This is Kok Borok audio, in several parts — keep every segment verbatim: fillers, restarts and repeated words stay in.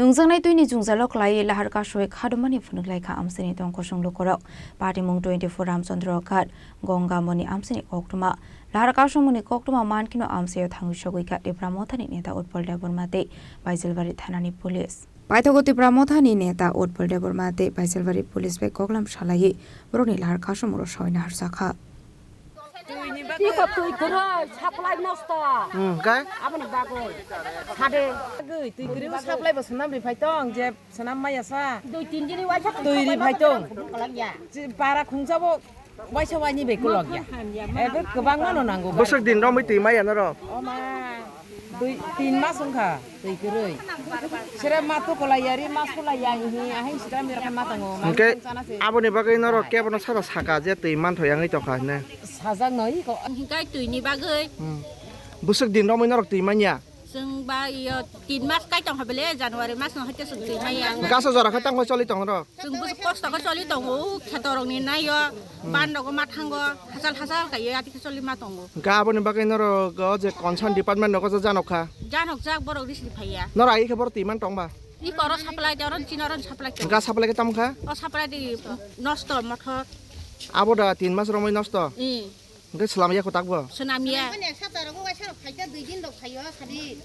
Nungjaknai twini jwngjalo kwlaiwi lahar kasui khadumani phunuk laikha amchaini tong kosong lukurok. Patimung twenty-four Ramchandra Ghat, Gongamoni amchaini koktwma. Lahar kasumungni koktwma mankino amchaio thangwi sogwi kha Tipra Mothani neta Utpal Debbarma tei Baijalbari thanani police. Paithago Tipra Mothani neta Utpal Debbarma tei Baijalbari police bai koklam salaiwi borokni lahar kasumungno sawina harjakha. Twi ni bagwi. Twi kwrwi, supply nosto. Hmm, kai? Aboni bagwi. Sade. Bagwi, twi kwrwi supply bo swnam ri phai tong, je swnam maya sa. Dui tin dini waisa twi ri phai tong. Para khungsa bo waisa waini bai kulok ya. Ebe kwbangma no nango. Bwswk din romwi twi maya norok? O ma. Dui, tin mas wngkha, twi kwrwi. Sere ma tukulai ya, ri mas kulai ya, ihi, ahai sikra mira khan ma tongo, ma Hwnkhe chana se. Aboni bagwi norok kebono sara saka je twi manthoya wngwi tongkha hinwi. Sajak no iko. Hinkhe twi ni bagwi. Hmm. Bwswk din romwi norok twi manya? Chwng ba iyo tin mas kai tongkha bele, January mas no haikhe chwng twi manya. Gaso jora khe tangma choli tong norok? Chwng bwswk kosto khe choli tongo, o kheto rokni naio, ban rogo ma thango, hachal hachal kaiye ati khe choli ma tongo. Hwnkhe aboni bagwi norok o je concern department nogo je janok kha? Janok jak borok risri phaiya. Norok ai khe borok twi man tong ba? Iko oro supply de, oro chini oro supply de. Ga supply khe tamo kha? O supply de nosto mothor. Abo da tin mas romwi nosto? Ee. Hwnkhe swnam ya kwtak bo? Swnam ya. Mane ek sapta rogo waisa rok phaikha, dui din rok phaio, sadi.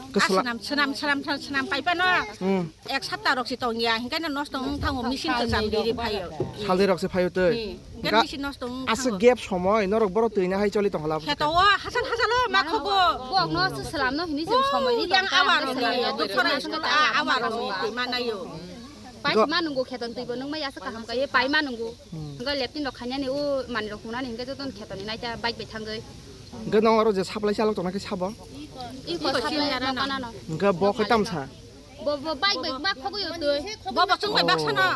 Hwnkhe Ah, swnam, swnam, swnam, swnam, swnam paipa no. Hmm. Ek sapta rok si tong ya, hinkhe no nosto wng thango, machine kwcham riri phaio. Saldi rok se phaio twi. Hmm. Hinkhe Ga-, machine nosto wng asa thango. Gap somoi norok borok twi na hai choli tong hala. Kheto o hasal hasal o ma khogo. Bo ang no se swnam no hini se somoi ni yang tong awa kha, rok ni, swnam ni, no dukho rok tong ni, kha. Awa rok ni twi ma naio. Pai Go- ma nungo kheton twi bo nung ma ya sa kaham ka ye pai ma nungo. Hmm. Hwnkhe leptin rok khainani o manwi rok hunani hwnkhe jotono khetoni naita bike bai thangwi. Hwnkhe nwng oro je supply chalok tongna khe sabo? Iko Iko supply sinjara no no. Kana no. Hwnkhe bo khe tamsa? Bo, bo bike bai ma khogwi o twi. Bo bo chwng bai Oh. baksa no.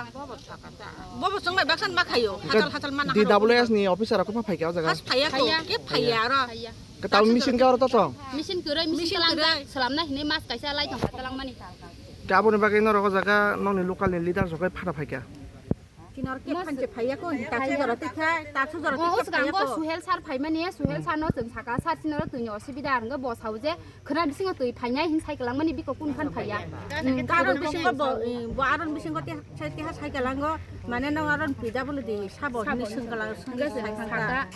Bo bo chwng bai baksa no ma khaio. Hwnkhe Hachal hachal mana D W S ni officer rok khe phaikha o jaga? Has phaiya ko. Phaiya. Khe phaiya aro. Phaiya. Khe tamo machine khe oro to tong? Machine kwrwi, machine Machine kalang kwrwi. Jak, slamna hinwi mas kaisa lai tong kha talangmani. Khe aboni bagwi norok o jaga nokni local ni leader rok khe phana phaikha? Kinor khe Mas- phanche phaiya ko, tachu jora twi kha, tachu jora twi Oh, kha swkang phaiya bo ko. Suhel sir phaimani, Suhel Hmm. Sir no chwng saka, sir sinoro twini osubida, hwnkhe bo sao je khwna bisingo twi phainai hin sai kwlangmani biko kun phan phaiya. Hmm, Karon bisingo bo, eh, bo aron bisingo twi sai, twi sai kwlango, mane nang aron pida bolo di sabo Sabo hinwi hinwi swng kwlang, swng hwnkhe sai swng kwlang. Saka,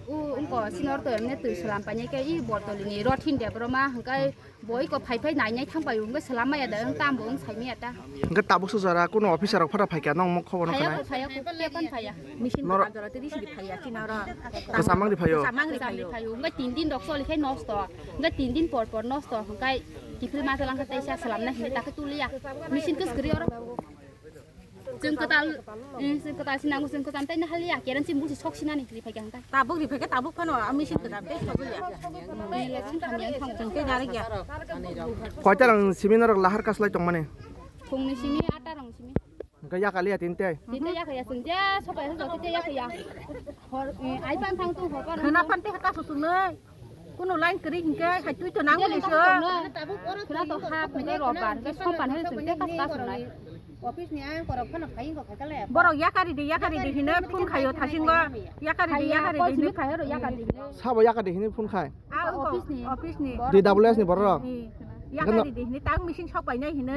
u, wngko sinor to emne twi swlam painai khe, i botolini rot hin de boroma, hwnkhe Bo iko phai phai nai nai thang pai wngwi swlam maya da, wng tam bo wng sai maya ta. Hwnkhe tabuk se jora kuno officer rok phano phaikha, nong mo khobor no Phaiya khanai? Ko, phaiya ko, phaiya kon phaiya. Machine Nor- kwtal jora twi risidi phaiya, chini oro. Kwcham mangri phaio? Kwcham mangri Kwcham phaio. Phaio. Hwnkhe tin din rok choli khai nosto. Hwnkhe tin din por por nosto. Hwnkhe kiphil ma talang kha teisa swlamna hinwi takhe tuliya. Machine kwskwrwi oro. Chwng kwtal, eh, chwng kwtal sinango, chwng kwtal tei nahaliya, keran chini busi sok sinani ri phaikha hwnkhe. Tabuk ri phaikha, tabuk phano a machine kwtal tei sok ya. Eh, chwng thamya wng thango. Chwng tei narikya. Koita rang simi norok lahar kaslai tongmani? Phungni simi, ata rang simi. Hwnkhe yakaliya tini tei? Tini tei yakaliya, chwng je sopai hwnkhe tei yakaliya. Hor, eh, ai pan thang tu hor pan. Khwna pan tei hata su chwngnai. Kuno line kwrwi hinkhe hai twi to nang Jeli wngwi tong so. Tong no. Khwna to ha hwnkhe robar hwnkhe sompan hwnkhe chwng tei kasta sunai. Office ni ang korok phano phai wngkha khaikha le. Borok yakari di, yakari di hino phone khaio thasingo. Yakari di, Phaiya, yakari call di simi hino. Khaio ro yakari di hino. Sabo yakari di hino phone khai. Ah, wngkha, Office ni. Office ni. D W S ni borok. Ni. Yakari di hino, tang machine sok painai hino.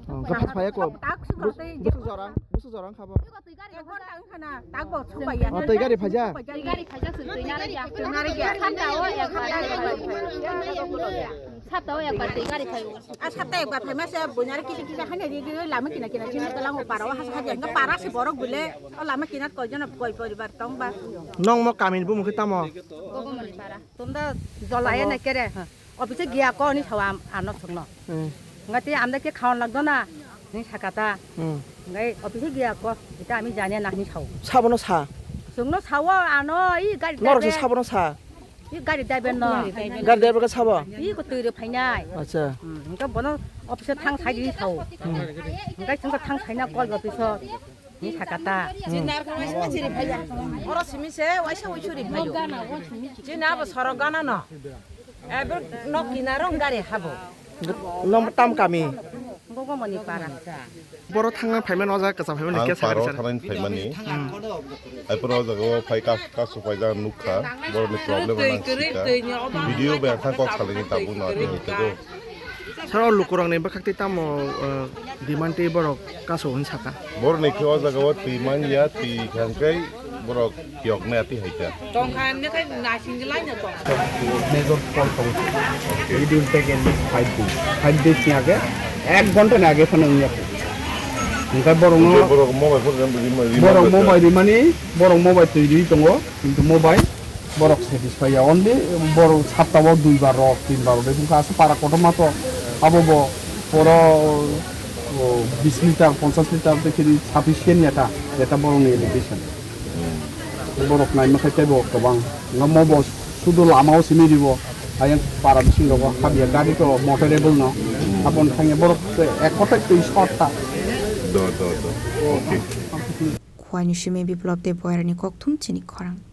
Oh, hwnkhe phas phaiya ko? Tak sung Bu-, tei busu jorang, busu jorang khabo. Twi gari phaiya. Khana, tak bo sok paiya. Oh, twi gari phaijak? Twi gari phaijak, chwng twi narwkya. Twi narwkya. Saptao ekbar twi gari phaio. Saptao ekbar twi gari phaio. A sapta ekbar phaima se buinare kisa kisa hanya ri ri lama kina kina chini kalango para o hasa hanya hingga para se borok bile o lama kina koi jona koi poribar tong ba. Nong mo kamini bumung khe tamo? Gogomoni para. Tunda jolaya na kere. Office giya ko ni sawa ano sungno. Hmm. Ngati amda ke khawan lagdo na ni sakata. Hmm. Ngai office giya ko ita ami janya na ni sao. Sabono sa. Sungno sawa ano i gari Norok se driver. Sabono sa. I gari driver no. Gari driver ka sabo. I ko twi re phainai. Acha. Hmm, engka bono office thang sai ni sao. Hmm. Engka sungka thang sai na call office. Ni sakata. Chini narwkha waisa waisa ri phaiya. Oro simi se waisa waisa ri phaio. Chini abo sorok gana no. Ebo nok kinaro gari habo. Nong tam kami? Gogomoni para. Boro thangna phaimani o jaga kwcham phaimani Ang kesa paro hari sari. Thangna phaimani. Ai poro o jaga o phai ka, kasu phai jaga nukha. Boroni problem nang sika. Video bai ang thang kok salini tabuk no ati hwnkhe do. Sir, o lukurokni bwkhak tei tamo, uh, demand tei borok kaso hwn saka? Borokni khe o jaga o twi man ya, twi kha hwnkhe borok kiyoknai atwi hai kha. Tongkha hwnwi khai nasing lai no tong. Major fault tong. It will take at least five days. Five days ni age, ek ghonta ni age phano wngya. Hwnkhe borokno Hwnkhe borok mobile phone rima, rima borok khe mobile rimani, borok mobile twi ri tongo, kintu mobile borok satisfy ya. Only borok sapta o dui bar rok, tin bar rok, hwnkhe aswk para kotorma to abo bo poro, o, bis litar, ponchash litar tei khe sufficient ya ta, eta borokni education. Borok naima khe teibo kwbang. Nga mo bo sudu lama o simi ribo. Ayang para bising rogo habya gari to motorable no. Abon thangya borok ek kothai twi short ta. Do, do, do. Okay. Khwani simi Biplop tei Boyarni kokthum chini khorang.